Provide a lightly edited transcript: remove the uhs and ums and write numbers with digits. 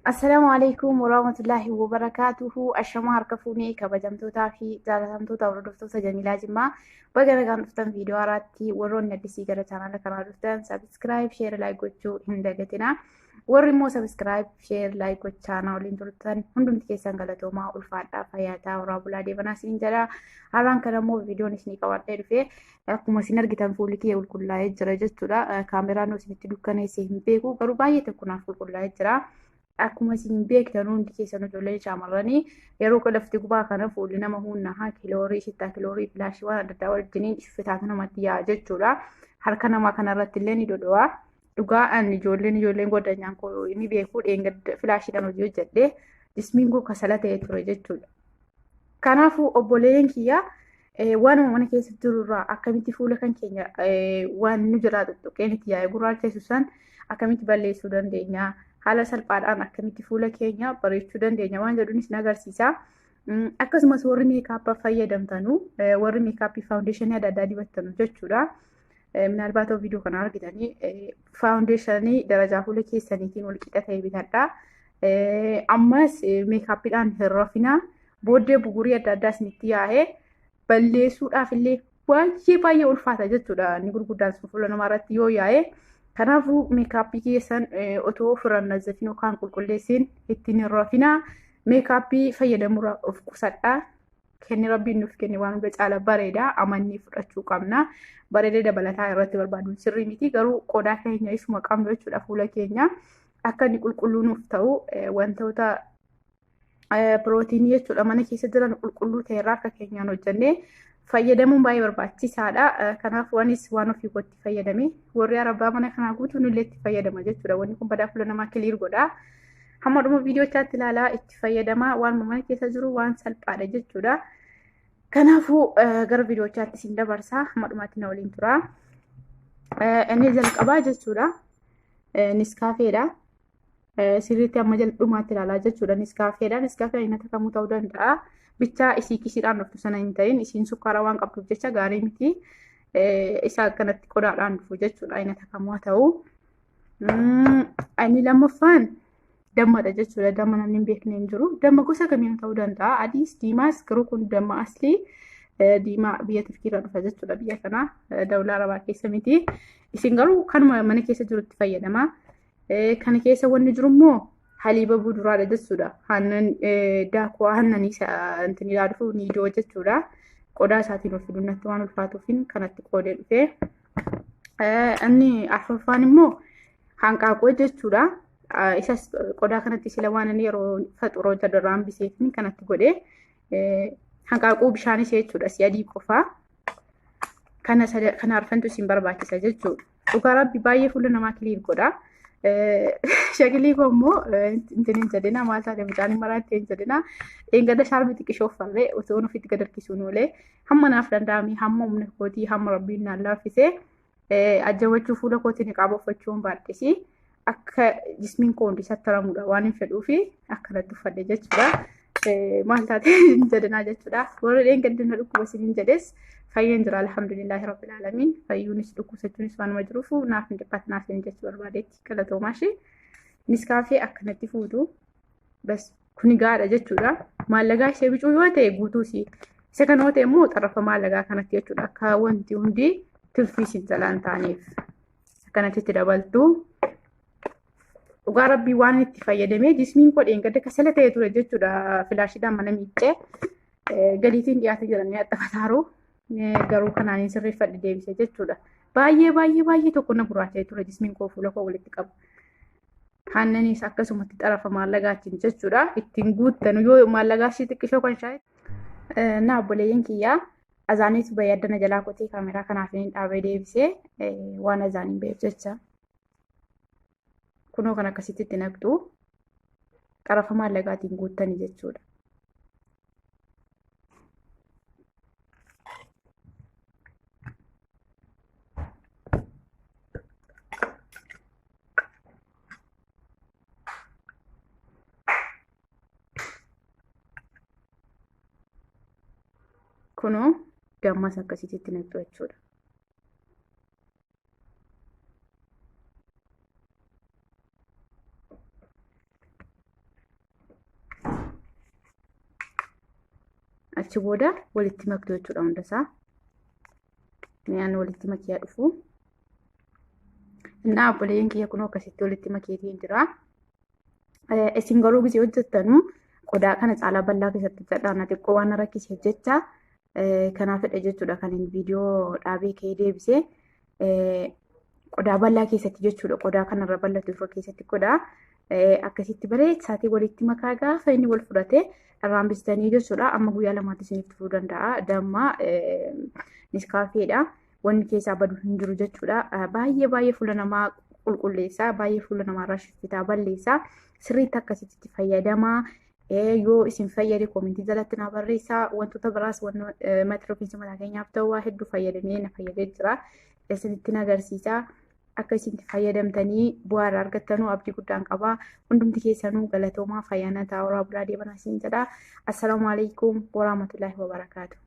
Assalaamu alaikum warahmatullaahi wabarakaatuhu. Ashamaa harka fuunee kabajamtootaa fi jaalatamtoota hordoftoota Jamiilaa Jimmaa baga nagaan dhuftan viidiyoo haaraatti warroonni addisii gara chaanaala kanaa dhuftan subscribe, share, like gochuu hin dagatinaa. Warri immoo subscribe, share, like gochaa na waliin turtan hundumti keessan galatoomaa ulfaadhaa fayyaataa horaa bulaa deebanaa isiniin jedha. Har'aan kana immoo viidiyoon isinii qabadhee dhufe akkuma isin argitan fuulli kiyya qulqullaa'ee jira jechuudha. Kaameraan isinitti dukkaneessee hin beeku garuu baay'ee tokko naaf qulqullaa'ee jira. Akkuma isin beektan hundi keessan ijoolleen shaamarranii yeroo lafti gubaa kana fuulli nama humna kiloorii shittaa kiloorii filaashii waan adda addaa wajjiniin iffitaatu namatti yaa'a jechuudha. Harka namaa kanarratti illee ni dodho'a. Dhugaa ani ijoolleen godanyaan koo ni beeku dheengadda filaashiidhaan hojii hojjedhee jismiin koo kasala ta'ee ture jechuudha. Kanaafuu obboleeyyan kiyyaa waanuma mana keessa jirurraa akkamitti fuula kan keenya waan nu jalaa tuttuqeen itti yaa'ee gurraacheessu san akkamitti balleessuu dandeenya? Haala salphaadhaan akkamitti fuula keenya bareechuu dandeenya waan jedhuunis ni agarsiisa. Akkasumas warri meekaappii fayyadamtanu warri meekaappii faawundeeshinii adda addaa dibattanu jechuudha. Minaalbaat viidiyoo kana argitanii faawundeeshinii darajaa fuula keessaniitiin wal qixa ta'e bitadha. Ammas meekaappiidhaan hin rafinaa. Booddee bugurii adda addaa isinitti yaa'ee balleessuudhaaf illee baay'ee baay'ee ulfaata jechuudha. Inni gurguddaan sun fuula namaa irratti yoo yaa'e. Kanaafuu meekaappii keessan otoo ofirraan nazzafin yookaan qulqulleessin ittiin hin rafinaa. Meekaappii fayyadamuurraa of qusadhaa. Kenni rabbiin nuuf kenne waan hunda caala bareeda. Amannii fudhachuu qabna. Bareeda dabalataa irratti barbaaduun sirrii miti. Garuu qodaa keenya isuma qabnu jechuudha fuula keenya. Akka inni qulqulluu nuuf ta'u wantoota pirootiinii jechuudha mana keessa jiran qulqulluu ta'e irraa akka keenyaan hojjennee fayyadamuun baay'ee barbaachisaadha. Kanaaf anis waan ofii kootti fayyadame warri arabaa mana kanaa guutuun illee itti fayyadama jechuudha. Wanni kun badaa fuula namaa clear godha. Hamma dhuma viidiyoochaatti ilaalaa itti fayyadamaa waan mana keessa jiru waan salphaadha jechuudha. Kanaafuu gara viidiyoochaatti isin dabarsaa hamma dhumaatti na waliin tura. Inni jalqabaa jechuudha. Niskaafeedha. Sirriitti amma dhumaatti ilaalaa jechuudha. Niskaafeedha. Niskaafee aynata kamuu ta'uu danda'a. Bichaa isii kisiidhaan dhuftu sana hin ta'in isiin sukkaara waan qabduuf jecha gaarii miti. Isa akkanatti qodaadhaan dhufu jechuudha. Aynata kamuu haa ta'u. Inni lammaffaan dammadha jechuudha. Damma namni hin beekne hin jiru. Damma gosa kamiin ta'uu danda'a. Adiis diimaas garuu kun damma aslii diimaa biyya Turkiirraa dhufa jechuudha. Biyya kana dawlaa Arabaa keessa miti. Isin garuu kanuma mana keessa jirutti fayyadama. Kana keessa wanni jiru immoo haliiba buduraadha jechuudha. Aannan daakuu aannanii isa dhufu niidoo jechuudha. Qodaa isaatiin of fiduun natti waan ulfaatuufin kanatti qoodee dhufe. Inni arfaffaan immoo hanqaaquu jechuudha. Isas qodaa kanatti sila waan inni yeroo faxuroo jalirraa hambiseefin kanatti godhee hanqaaquu bishaanis jechuudha. Si adii qofaa. Kana arfantu isin barbaachisa jechuudha. Dhugaa rabbi baay'ee fuula namaa clear godha. Shakilii koo immoo intin hin jedhina maal taate mucaan hin maraatte hin jedhina. Eegada shaarbii xiqqishoo uffadhee osoo ofitti gad harkisuun oolee hamma naaf danda'ame hamma humna kootii hamma rabbiin naan laaffisee ajjawachuu fuula kootii niqaaba uffachuun baadhisi. Akka jismiin koo hundi sattaramudha waan hin fedhuufi akkanatti uffadhe jechuudha. Maal taate hin jedhinaa jechuudha. Warri dheengaddi na dhukkuba isiniin jedhes fayyeen jira alhamdulillaahi rabbil aalamiin. Fayyuunis dhukkubsachuunis waanuma jiruuf naaf hin dhiphatinaaf hin jechuu barbaadeetti galatoomaa ishee. Niskaafee akkanatti fuutu bas kuni gaadha jechuudha. Maallagaa ishee bicuu yoo ta'e guutuu isii. Isa kana yoo ta'e immoo xarrafa maallagaa kanatti jechuudha. Akka wanti hundi tirfii isin jalaa hin taaneef. Akkanatti itti dabaltu. Dhugaa rabbii waan itti fayyadamee jismiin koo dheengadda kasala ta'e ture jechuudha. Filaashiidhaan mana miiccee galiitiin dhiyaate jedhanii axxafataaru garuu kanaan hin sirreeffadhe deebise jechuudha. Baay'ee baay'ee baay'ee tokko na gurraacha'ee ture jismiin koo fuula koo walitti qabu. Aannaniis akkasumatti xarafa maallagaatiin jechuudha. Ittiin guuttanu yoo maallagaa ishee xiqqishoo kan shaayee. Na obboleeyyan kiyyaa azaaniitu bahee addana jalaa kotee kaameraa kanaaf hin dhaabee deebisee waan azaaniin baheef jecha. Kunoo kan akkasitti itti naqxu xarafa maallagaatiin guuttanii jechuudha. Kunoo dammas akkasitti itti naqxu jechuudha. Achi booda walitti maktu jechuudha hundasaa. Mi'aan walitti makiyaa dhufu. Innaa obboleeyyan kiyya kunoo akkasitti walitti makeetiin jira. Isin garuu gisee hojjettanu qodaa kana caalaa bal'aa keessatti hojjedhaa. Na xiqqoo waan na rakkiseef jecha kanaafidha jechuudha kan inni viidiyoo dhaabee ka'ee deebisee. Qodaa bal'aa keessatti jechuudha. Qodaa kanarra bal'atu irra keessatti godhaa. Akkasitti bareechaatii walitti makaa gaafa inni wal fudhate irraan bistanii jechuudha. Amma guyyaa lamaatti isiniif turuu danda'a. Damma niskaafeedha. Wanni keessaa badu hin jiru jechuudha. Baay'ee baay'ee fuula namaa qulqulleessaa. Baay'ee fuula namaarraa shiffitaa balleessaa. Sirriitti akkasitti itti fayyadamaa. Yoo isin fayyade koomentii jalatti naa barreessaa. Wantoota biraas mata rifeensa mataa keenyaaf ta'u waa hedduu fayyadamee na fayyadee jira. Isinitti agarsiisa. Akka isin fayyadamtanii bu'aa irraa argattanuu abdii guddaan qaba. Hundumti keessanuu galatoomaa fayyaana ta'aa horaa bulaa deebanaa isin jedha. Assalaamu alaikum warahmatullaahi wabarakaatu.